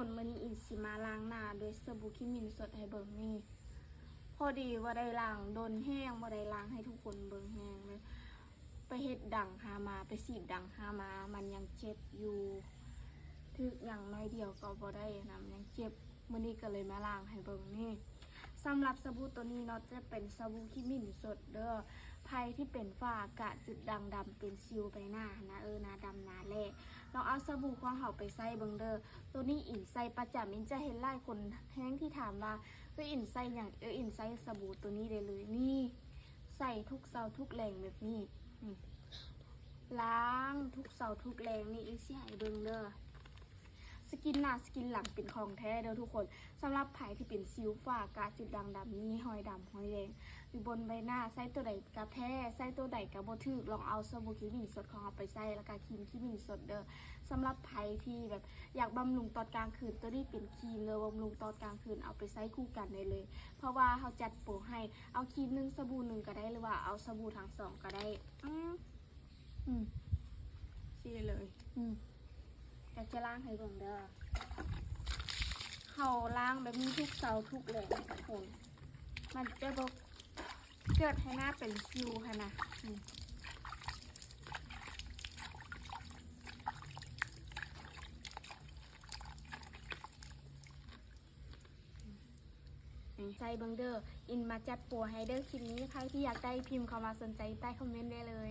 ຄົນ ມື້ນີ້ອິນຊິມາລ້າງໜ້າດ້ວຍສະບູຂີ້ໝິ່ນສົດໃຫ້ເບິ່ງນີ້. ພໍດີບໍ່ໄດ້ລ້າງດົນແຮງ ບໍ່ໄດ້ລ້າງໃຫ້ທຸກຄົນເບິ່ງແຮງເລີຍ. ໄປເຮັດດັງຫາມາ ໄປສີດດັງຫາມາ ມັນຍັງເຈັບຢູ່. ຖືກຫຍັງໜ້ອຍດຽວກໍບໍ່ໄດ້ນຳ ຍັງເຈັບ. ມື້ນີ້ກໍເລີຍມາລ້າງໃຫ້ເບິ່ງນີ້. ສຳລັບສະບູໂຕນີ້ເນາະ ຈະເປັນສະບູຂີ້ໝິ່ນສົດເດີ້. ໃຜທີ່ເປັນ ຝ້າ ກະຈຸດ ດ່າງດຳ ເປັນສິວໃບໜ້າຫັ້ນນະ ເອີ ໜ້າດຳໜ້າແຫຼ້ ລອງເອົາສະບູຂອງເຮົາໄປໃຊ້ເບິ່ງເດີ້. ໂຕນີ້ອິນໃຊ້ປະຈຳ ອິນຈະເຫັນຫຼາຍຄົນແຮງທີ່ຖາມວ່າ ເອີ ອິນໃຊ້ຫຍັງ? ເອີ ອິນໃຊ້ສະບູໂຕນີ້ໄດ້ເລີຍ. ນີ້ ໃຊ້ທຸກເຊົ້າທຸກແລງແບບນີ້ ນີ້ ລ້າງທຸກເຊົ້າທຸກແລງ. ນີ້ ອິນຊິໃຫ້ເບິ່ງເດີ້. ສະກິນໜ້າສະກິນຫຼັງເປັນຂອງແທ້ເດີ້ທຸກຄົນ. ສຳລັບໃຜທີ່ເປັນສິວ ຝ້າ ກະຈຸດ ດ່າງດຳ ມີຮອຍດຳຮອຍແດງຢູ່ບົນໃບໜ້າ ໃຊ້ໂຕໃດກະແພ້ ໃຊ້ໂຕໃດກະບໍ່ຖືກ. ລອງເອົາສະບູຂີ້ໝິ່ນສົດຂອງເຮົາໄປໃຊ້ ແລ້ວກະຄຣີມຂີ້ໝິ່ນສົດເດີ້. ສຳລັບໃຜທີ່ແບບຢາກບຳລຸງຕອນກາງຄືນ ໂຕນີ້ເປັນຄຣີມເດີ້ ບຳລຸງຕອນກາງຄືນ ເອົາໄປໃຊ້ຄູ່ກັນໄດ້ເລີຍ ເພາະວ່າເຮົາຈັດໂປໃຫ້ ເອົາຄຣີມໜຶ່ງ ສະບູໜຶ່ງກໍໄດ້ ຫຼືວ່າເອົາສະບູທັງສອງກໍໄດ້. ອືມ ອືມ ຊີ້ໄດ້ເລີຍ. ອືມ ຢາກຈະລ້າງໃຫ້ເບິ່ງເດີ້. ເຮົາລ້າງແບບນີ້ທຸກເຊົ້າທຸກແລງທຸກຄົນ ມັນຈະບໍ່ເກີດໃຫ້ໜ້າເປັນສິວຫັ້ນນະ. ອືມ ໃສ່ເບິ່ງເດີ້. ອິນມາຈັດໂປໃຫ້ເດີ້ ຄຣີມນີ້. ໃຜທີ່ຢາກໄດ້ ພິມເຂົ້າມາສົນໃຈໃຕ້ຄອມເມັນໄດ້ເລີຍ.